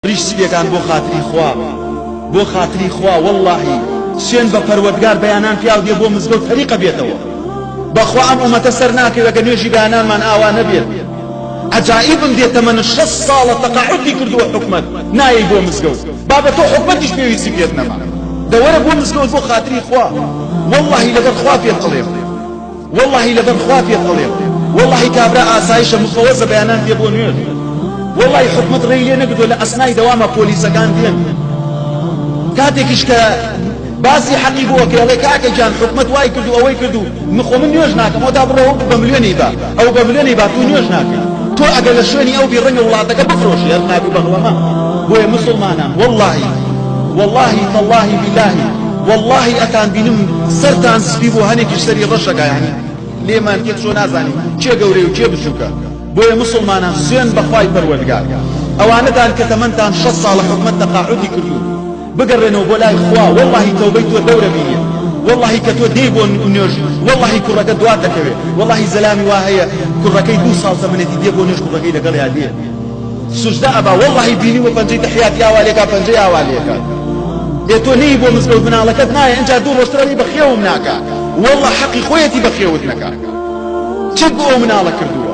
ڕیش سپیەکان بۆ خاتری خوا بۆ خاتری خوا وەڵاهی سوێن بە پەروەردگار بەیانان پیاو دێ بۆ مزگەوت تەریقە بێتەوە بەخوا ئەم ئومەتە سەر ناکەوێ گەر نوێژی بەیانانمان ئاوا نەبێت عەجائیبم دێ تەمەنت 60 ساڵە تەقاعودی کردووە حکومەت نایەی بۆ مزگەوت بابە تۆ حکومەتیش پێویستی پێت نەما دەوەرە بۆ مزگەوت بۆ خاتری خوا وەڵاهی لەگەڵ خوا پێت ئەڵێم وەڵاهی لەبەر خوا پێت ئەڵێم وەڵاهی کابرا ئاسایشە مفەوەزە بەیانان دێ بۆ نوێژ وەڵاهی حکومەت ڕێی لێ نەگرتوە لە ئەسنای دەواما پۆلیسەکان دێن کاتێکیش کە باسی حەقی بۆ ئەکەی ئەڵێ کاکە گیان حکومەت وای کرد و ئەوەی کرد و من خۆ من نوێژ ناکەم ئەوتا بڕۆ ئەو بە ملیۆنی با ئەو بە ملیۆنی با تۆ نوێژ ناکەی تۆ ئەگەر لە شوێنی ئەو بی ڕەنگە وڵاتەکە بفرۆشی هەر خاک و بەغڵەمە بۆیە مسوڵمانان وەڵاهی وەڵاهی تەڵاهی بیلاهی وەڵاهی ئەتان بینم سەرتان سپی بوو هەنێکیش سەری ڕەشەکا یانی لێمان تێک چۆ نازانی کێ گەورەی و کێ بچوکە بۆیە مسوڵمانان سوێن بەخوای پەروەردگار ئەوانەتان کە تەمەنتان 60 ساڵە حکومەت تەقاعودی کردوون بگەڕێنەوە بۆ لای خوا وەڵاهی تەوبەی تۆ دەورە بینێ وەڵاهی کە تۆ دێی بۆ نوێژ وەڵاهی کوڕەکە دوات دەکەوێ وەڵاهی زەلامی وا هەیە کوڕەکەی دوو ساڵ تەمەنێتی دێ بۆ نوێژ کوڕەکەی لەگەڵیا دێ سوجدە ئەبا وەڵاهی بینیومە پەنجەی تەحیاتی ئاوا لێکا پەنجەی ئاوا لێکا ئێ تۆ نێی بۆ مزگەوت مناڵەکەت نایە ئینجا دوو ڕۆژتر ئەڵێی بەخێوم ناکا وەڵا حەقی خۆیەتی بەخێوت نەکا چیت بۆ ئەو مناڵە کردووە.